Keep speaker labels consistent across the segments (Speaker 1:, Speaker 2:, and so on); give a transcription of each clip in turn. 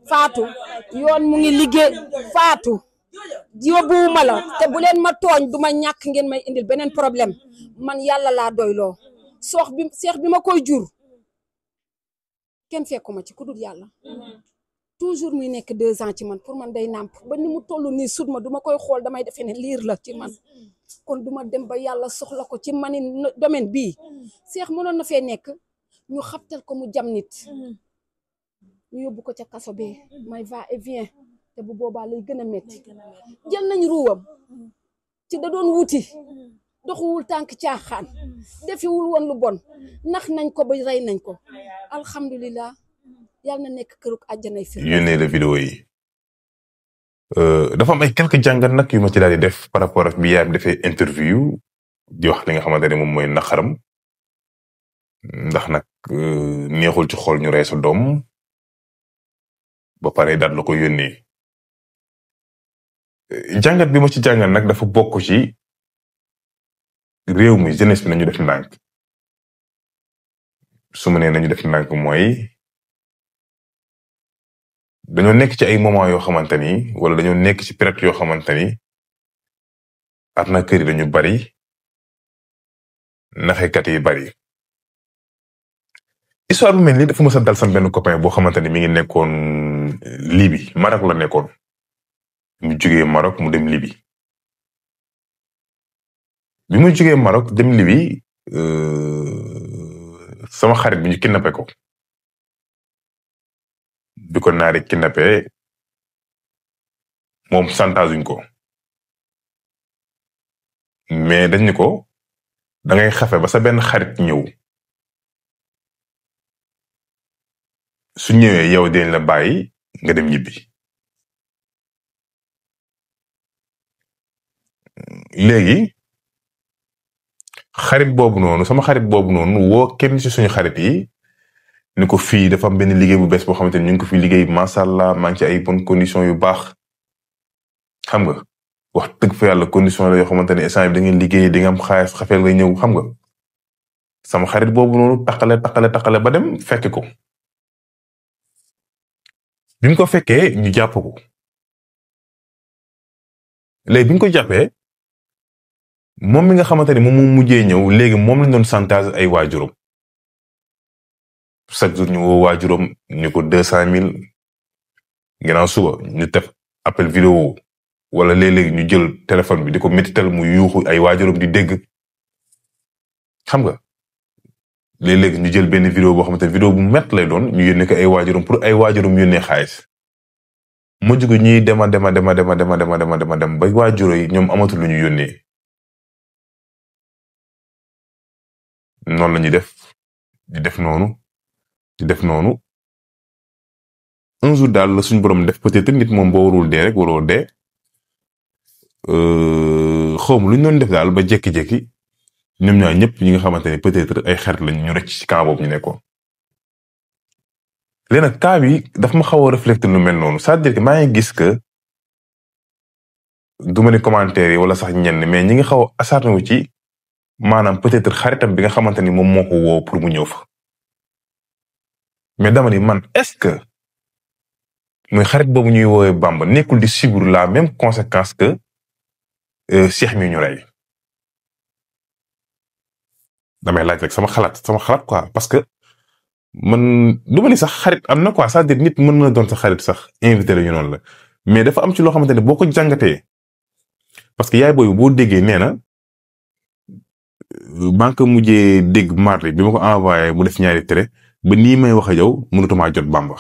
Speaker 1: Fatou yoon mu ngi liggéey Fatou yóbbuwuma la te bu leen ma tooñ du ma ñàkk ngeen may indil beneen problème man yàlla laa doyloo seex bi ma koy jur kenn fekkuma ci ku dul yàlla toujours muy nekk 2 ans ci man pour man day nàmp ba ni mu toll nii sut ma duma koy xool damay defee ne liir la ci man kon duma dem ba yàlla soxla ko ci mani domaine bii seex mënoon na fee nekk ñu xabtal ko mu jam nit ñu yóbbu ko ca kaso bee may va et vient te bu boobaa lay gën a metti jël nañ ruwam ci da doon wuti doxuwul tànk caaxaan defiwul woon lu bon nax nañ ko ba rey nañ ko alhamdulilah yàlla na nekk këruk àjjanay fi
Speaker 2: yónnee la vidéo yi dafa am ay quelques jàngat nag yu ma ci daal di def par rapport ak bi yaayam defee interview di wax li nga xamante ne moom mooy naqaram ndax nag neexul ci xool ñu rey sa doom ba pare daal la ko yónnee jàngat bi ma ci jàngat nag dafa bokk ci réew mi jeunesse bi nañu def ndànk su ma nee nañu def ndànk mooy dañoo nekk ci ay moment yoo xamante ni wala dañoo nekk ci période yoo xamante ni arnaqueur yi dañu bari naxekat yi bari histoire bu mel ni dafa mës a dal sam benn copain boo xamante ni mi ngi nekkoon Libye Maroc la nekkoon mu jógee Maroc mu dem Libye bi mu jógee Maroc dem Libye sama xarit bi ñu kidnappé ko bi ko naari kidnappé moom santasuñ ko mais dañ ni ko da ngay xafe ba sa benn xarit ñëw su ñëwee yow dinañ la bàyyi nga dem ñibbi léegi xarit boobu noonu sama xarit boobu noonu woo kenn ci suñu xarit yi ni ko fii dafa am benn liggéey bu bees boo xamante ni ñu ngi ko fi liggéey macha allah maa ngi ci ay bonnes conditions yu baax xam nga wax dëgg fa yàlla condition la yoo xamante ne instant bi da ngeen liggéey di nga am xaalis xafeel nga ñëw xam nga sama xarit boobu noonu taqale ba dem fekk ko bi mu ko fekkee ñu jàpp ko léegi bi ñu ko jàppee moom mi nga xamante ni moom moo mujjee ñëw léegi moom lañ doon chantage ay waajuram chaque jour ñu woo waajuram ñu ko 200,000 ginnaaw suba ñu def appel vidéo wala léeg-léeg ñu jël téléphone bi di ko métital mu yuuxu ay waajuram di dégg xam nga léeg-léeg ñu jël benn vidéo boo xamante ne vidéo bu mett lay doon ñu yónnee ko ay waajuram pour ay waajuram yónnee xaalis mujj ko ñuy dema ba waajuro yi ñoom amatul lu ñu yónnee noonu la ñuy def noonu un jour daal la suñu borom def peut-être nit moom boo warul dee rek waroo dee xawma lu ñu doon def daal ba jékki-jékki ñoom ñaar ñëpp ñi nga xamante ne peut-être ay xarit lañ ñu rek ci camp boobu ñu nekkoon. léegi nag cas bi daf ma xaw a refléter lu mel noonu c'est-à-dire que maa ngi gis que du ma ni commentaire yi wala sax ñenn mais ñi ngi xaw a acharné wu ci maanaam peut-être xaritam bi nga xamante ni moom moo ko woo pour mu ñëw fa. mais dama ni man est-ce que muy xarit boobu ñuy woowee Bamba nekkul di subir la même conséquence que Cheikh mi ñu rey. damay laaj rek sama xalaat quoi parce que man du ma ni sax xarit am na quoi c'est-à-dire nit mën na doon sa xarit sax invité la ñu noonu la mais dafa am ci loo xamante ne boo ko jàngatee parce que yaay booy boo déggee nee na maa ngi ko mujjee dégg mardi bi ma ko envoyé mu def ñaari tere ba nii may wax ak yow mënatumaa jot Bamba.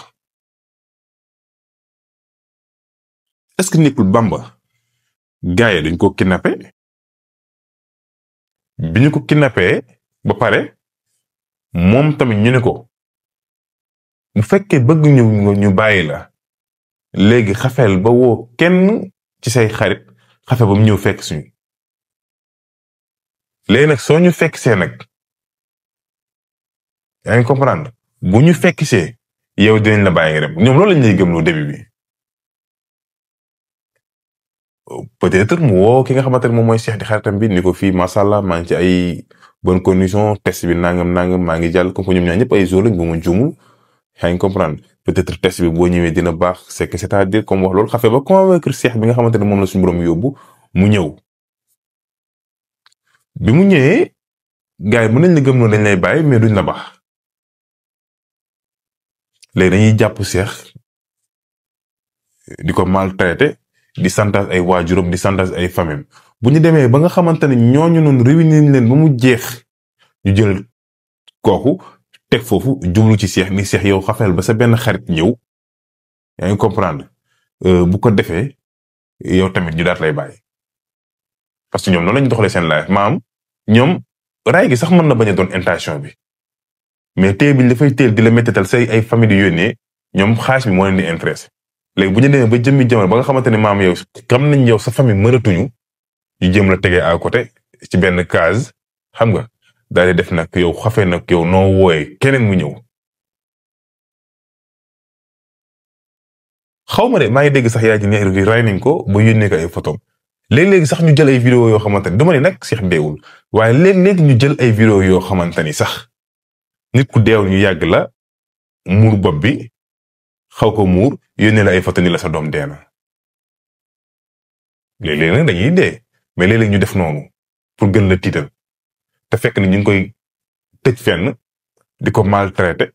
Speaker 2: est-ce que nekkul Bamba gars yi dañ ko kidnappé bi ñu ko kidnappé ba pare moom tamit ñu ne ko bu fekkee bëgg ñu bàyyi la léegi xafeel ba woo kenn ci say xarit xafe ba mu ñëw fekk suñu léegi nag soo ñu fekk see nag yaa ngi comprendre bu ñu fekk see yow dinañ la bàyyi nga dem ñoom loolu lañ lay gëm lu début bi peut-être mu woo ki nga xamante ne moom mooy Cheikh di xaritam bi ni ko fii macha allah maa ngi ci ay bonnes conditions test bi nangam maa ngi jàll comme que ñoom ñaar ñëpp ay jours lañ bu ma juumul yaa ngi comprendre peut-être test bi boo ñëwee dina baax c'est que c'est-à-dire comme wax loolu xafe ba convaincre Cheikh bi nga xamante ne moom la suñu borom yóbbu mu ñëw bi mu ñëwee gars yi mën nañ la gëm noonu dañ lay bàyyi mais duñ la baax léegi dañuy jàpp Cheikh di ko maltraité di santage ay waajuram di santage ay famille bu ñu demee ba nga xamante ne ñooñu noonu réunir leen ba mu jeex ñu jël kooku teg foofu jublu ci Cheikh ni Cheikh yow xafeel ba sa benn xarit ñëw yaa ngi comprendre bu ko defee yow tamit ñu daat lay bàyyi parce que ñoom noonu lañu doxalee seen life maam ñoom raay gi sax mën na bañ a doon intention bi mais tey bi dafay teel di la méttital say ay famille di yónnee ñoom xaalis bi moo leen di intéressé léegi bu ñu demee ba jëmmi jamono ba nga xamante ne maam yow xam nañ yow sa famille mënatuñu ñu jëm la tegee à côté ci benn case xam nga daal di def nag yow xafee nag yow noo wooyee keneen mu ñëw xaw ma de maa ngi dégg sax yaa ji ne ray nañ ko ba yónnee ko ay photos léeg-léegi sax ñu jël ay vidéo yoo xamante ni dama ne nag Cheikh deewul waaye léeg-léegi ñu jël ay vidéo yoo xamante ni sax nit ku deew ñu yàgg la muur bopp bi xaw ko muur yónnee la ay photo ni la sa doom dee na léeg-léeg nag dañuy dee mais léeg-léeg ñu def noonu pour gën la tiital te fekk ni ñu ngi koy tëj fenn di ko maltraité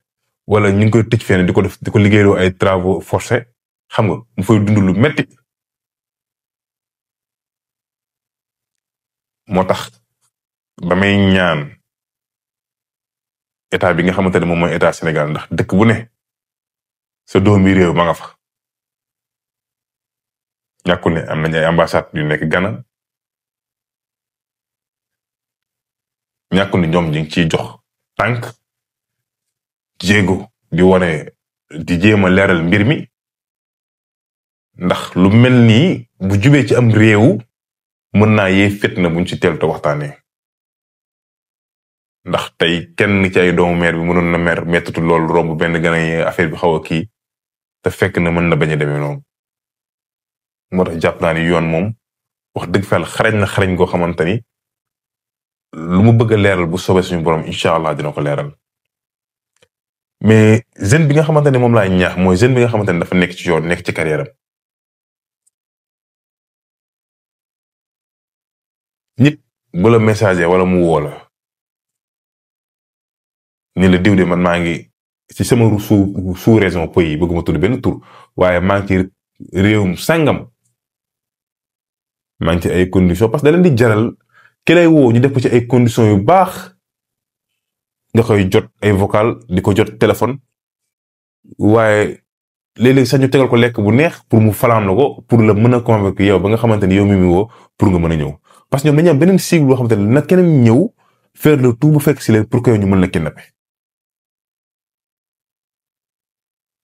Speaker 2: wala ñu ngi koy tëj fenn di ko def di ko liggéeyloo ay travaux forcés xam nga mu fay dund lu metti moo tax damay ñaan état bi nga xamante ne moom mooy état Sénégal ndax dëkk bu ne sa doomi réew ma nga fa ñàkkul ne am nañ ay ambassade yu nekk Ghana ñàkkul ne ñoom ñu ngi ciy jox tànk jéego di wane di jéem a leeral mbir mi ndax lu mel nii bu jubee ci am réew mën naa yee fitna buñ ci teel te waxtaanee ndax tey kenn ci ay doomu meer bi mënoon na mer mettitu loolu romb benn gën a affaire bi xaw a kii te fekk na mën na bañ a demee noonu moo tax jàpp naa ni yoon moom wax dëgg fa xarañ na xarañ goo xamante ni lu mu bëgg a leeral bu soobee suñu borom incha allah dina ko leeral mais jeune bi nga xamante ne moom laay ñaax mooy jeune bi nga xamante ne dafa nekk ci yoon nekk ci carrière am nit bu la messager wala mu woo la ni la diw de man maa ngi ci sama sous région pays bëgguma tudd benn tur waaye maa ngi ci réewum sàngam maa ngi ci ay conditions parce que da leen di jaral ki lay woo ñu def ko ci ay conditions yu baax nga koy jot ay vocal di ko jot téléphone waaye léeg-léeg sax ñu tegal ko lekk bu neex pour mu falaam la ko pour la mën a convaincre yow ba nga xamante ni yow mi woo pour nga mën a ñëw parce que ñoom dañuy am beneen cible boo xamante ne nag keneen ñëw faire le tout bu fekk si leen pour que ñu mën la kidnapper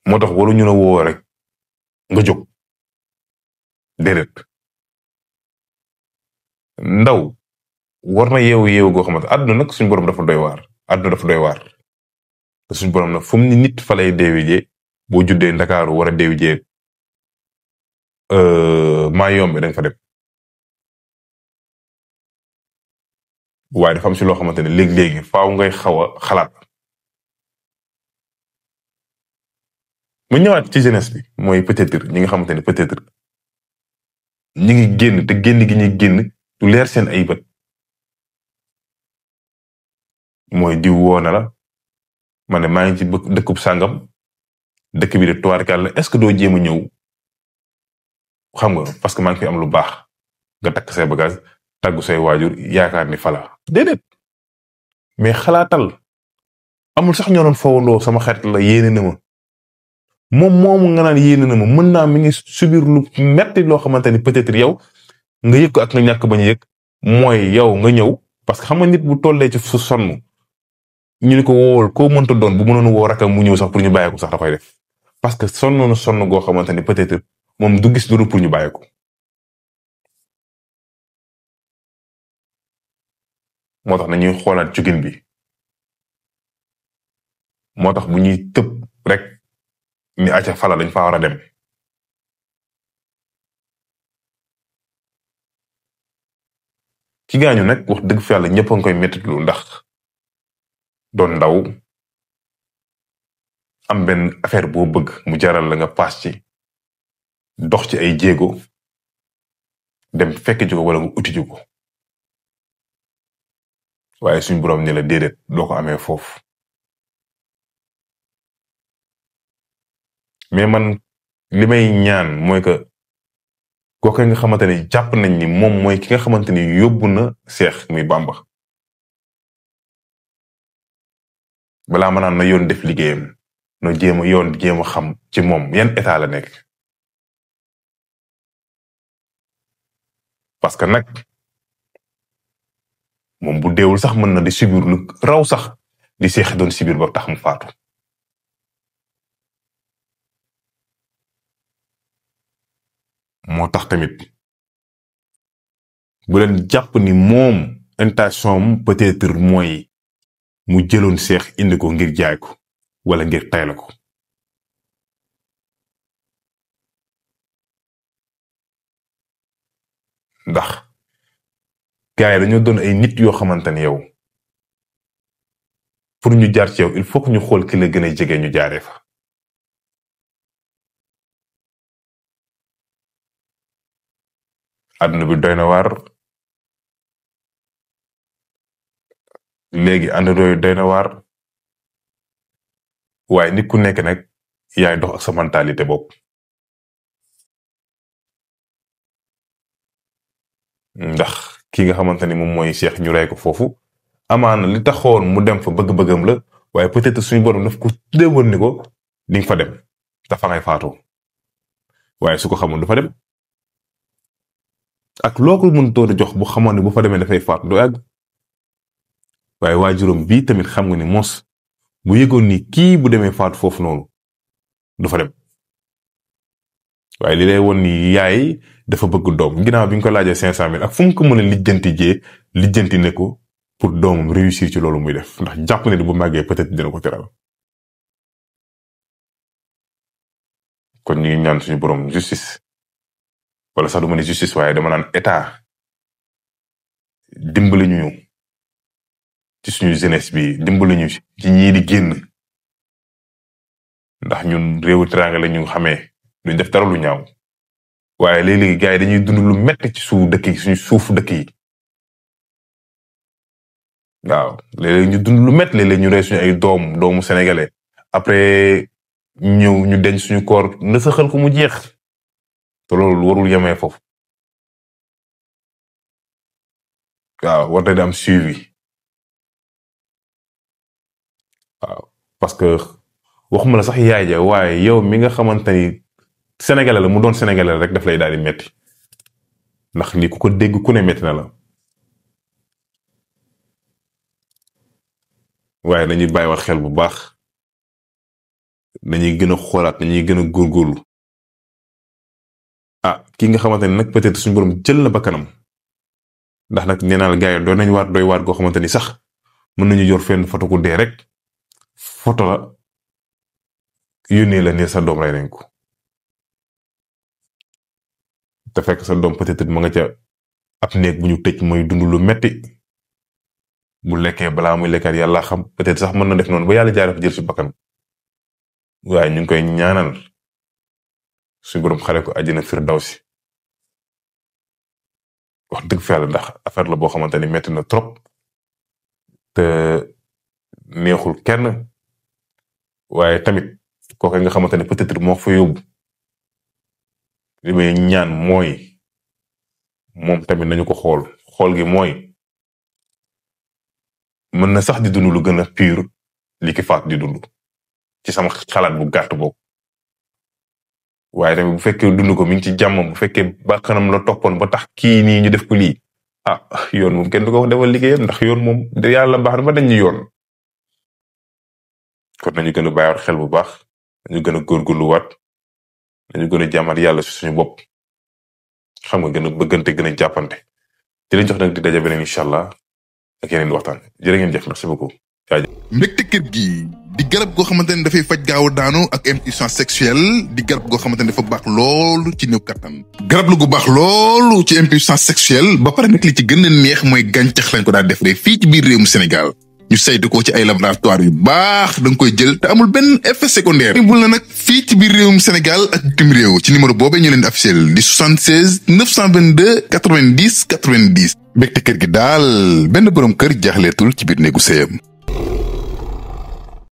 Speaker 2: moo tax waru ñu la woo rek nga jóg déedéet ndaw war na yeewu goo xamante àdduna nag suñu borom dafa doy waar àdduna dafa doy waar te suñu borom nag fu mu ni nit fa lay deewee boo juddee Ndakaaru war a deewee maa yombe dañ fa dem waaye dafa am si loo xamante ne léegi-léegi faaw ngay xaw a xalaat mu ñëwaat ci jeunesse bi mooy peut-être ñi nga xamante ne peut-être ñi ngi génn te génn gi ñuy génn du leer seen ay bët mooy diw woo na la ma ne maa ngi ci dëkkub sàngam dëkk bi de tubaarkàlla est-ce que doo jéem a ñëw xam nga parce que maa ngi fi am lu baax nga takk say bagage tàggu say waajur yaakaar ni fala déedéet mais xalaatal amul sax ñoo doon fawandoo sama xarit la yéene na ma moom moomu nga naan yéene na ma mën naa mi ngi subir lu metti loo xamante ni peut-être yow nga yëg ko ak nga ñàkk bañ a yëg mooy yow nga ñëw parce que xam nga nit bu tollee ci su sonn ñu ni ko woowal koo mënta doon bu mënoon woo rakam mu ñëw sax pour ñu bàyyi ko sax da koy def parce que sonn na sonn goo xamante ni peut-être moom du gis duru pour ñu bàyyi ko moo tax nañuy xoolaat jugin bi moo tax bu ñuy tëb rek ni acca fala dañ fa war a dem ki gaañu nag wax dëgg fa yàlla ñëpp a ngi koy mettitlu ndax doon ndaw am benn affaire boo bëgg mu jaral la nga paas ci dox ci ay jéego dem fekk ji ko wala nga uti ji ko waaye suñ borom ni la déedéet doo ko amee foofu mais man li may ñaan mooy que kooku nga xamante ni jàpp nañ ni moom mooy ki nga xamante ni yóbbu na Seex muy Bamba balaa ma naan na yoon def liggéeyam no jéem a xam ci moom yan état la nekk parce que nag moom bu deewul sax mën na di subir lu raw sax di Seex doon subir ba tax mu faatu moo tax tamit bu leen jàpp ni moom intention peut-être mooy mu jëloon Seex indi ko ngir jaay ko wala ngir tay la ko ndax gars yi dañoo doon ay nit yoo xamante ni yow pour ñu jaar ci yow il faut que ñu xool ki la gën a jege ñu jaaree fa àdduna bi doy na waar léegi àndandoo doy na waar waaye nit ku nekk nag yaay dox ak sa mentalité bopp ndax ki nga xamante ni moom mooy Seex ñu rey ko foofu amaana li taxoon mu dem fa bëgg-bëggam la waaye peut-être suñu borom daf ko tuddee woon ni ko di nga fa dem dafa ngay faatoo waaye su ko xamoon du fa dem ak loo ko mën doon jox bu xamoon ne bu fa demee dafay faatu du yàgg waaye waajuram bii tamit xam nga ni mos bu yëgoon ni kii bu demee faatu foofu noonu du fa dem waaye li lay woon ni yaay dafa bëgg doom ginnaaw bi ñu ko laajee 500 000 ak fu mu ko mën a lijjanti ne ko pour doomam réussir ci loolu muy def ndax jàpp ne bu màggee peut-être dina ko teral kon ñu ngi ñaan suñu borom justice wala sax du ma ne justice waaye dama naan état dimbali ñu ci suñu jeunesse bi dimbali ñu ci ñii di génn ndax ñun réewu teraanga la ñu xamee duñ def dara lu ñaaw waaye léeg-léegi gars yi dañuy dund lu metti ci suuf dëkk yi suñu suufu dëkk yi waaw léeg-léeg ñu dund lu metti léeg-léeg ñu rey suñu ay doomu sénégalais après ñëw ñu denc suñu koor na sa xel ko mu jeex te loolu warul yemee foofu waaw war na am suivi waaw parce que waxuma la sax yaay ja waaye yow mi nga xamante ni sénégalais la mu doon sénégalais rek daf lay daal di metti ndax lii ku ko dégg ku ne metti na la waaye dañuy bàyyiwaat xel bu baax dañuy gën a xoolaat dañuy gën a góorgóorlu ah ki nga xamante ni nag peut-être suñu borom jël na ba kanam ndax nag nee naa la gars yi doon nañ waat doy waat goo xamante ni sax mën nañu yor fenn photo ku dee rek photo la yónnee la ne sa doom rey nañ ko te fekk sa doom peut-être ma nga ca ab néeg bu ñu tëj mooy dund lu metti bu lekkee balaa muy lekkaat yàlla xam peut-être sax mën na def noonu ba yàlla jaaree fa jël si bakkan waaye ñu ngi koy ñaanal suñu borom xale ko àjjana firdawsi wax dëgg fa yàlla ndax affaire la boo xamante ni metti na trop te neexul kenn waaye tamit kooku nga xamante ne peut-être moo fa yóbbu li may ñaan mooy moom tamit nañu ko xool gi mooy mën na sax di dund lu gën a pur li ki faat di dund ci sama xalaat bu gàtt boobu waaye tamit bu fekkee dund ko mi ngi ci jàmm bu fekkee bakkanam la toppoon ba tax kii nii ñu def ko lii ah yoon moom kenn du ko defal liggéeyam ndax yoon moom de yàlla baax na ba dañ ñu yoon kon nañu gën a bàyyiwaat xel bu baax nañu gën a góorgóorluwaat nañu gën a jàmmat yàlla si suñu bopp xam nga gën a bëggante gën a jàppante di leen jox nag di daje beneen incha allah ak yeneen waxtaan jërë ngeen jëf merci beaucoup jaajëf.
Speaker 3: mbégte kër gi di garab goo xamante ne dafay faj gaaw a daanu ak impuissance sexuelle di garab goo xamante ne dafa baax loolu ci néew kattan garab la gu baax loolu ci impuissance sexuelle ba pare nag li ci gën a neex mooy gàncax lañ ko daal defee fii ci biir réewum Sénégal ñu saytu ko ci ay laboratoire yu baax da nga koy jël te amul benn effet secondaire. bul na nag fii ci biir réewum Sénégal ak bitim réew ci numéro boobee ñu leen di officiel di 76 922 90 90. mbégte kër gi daal benn borom kër jaaxleetul ci biir néegu sëyam.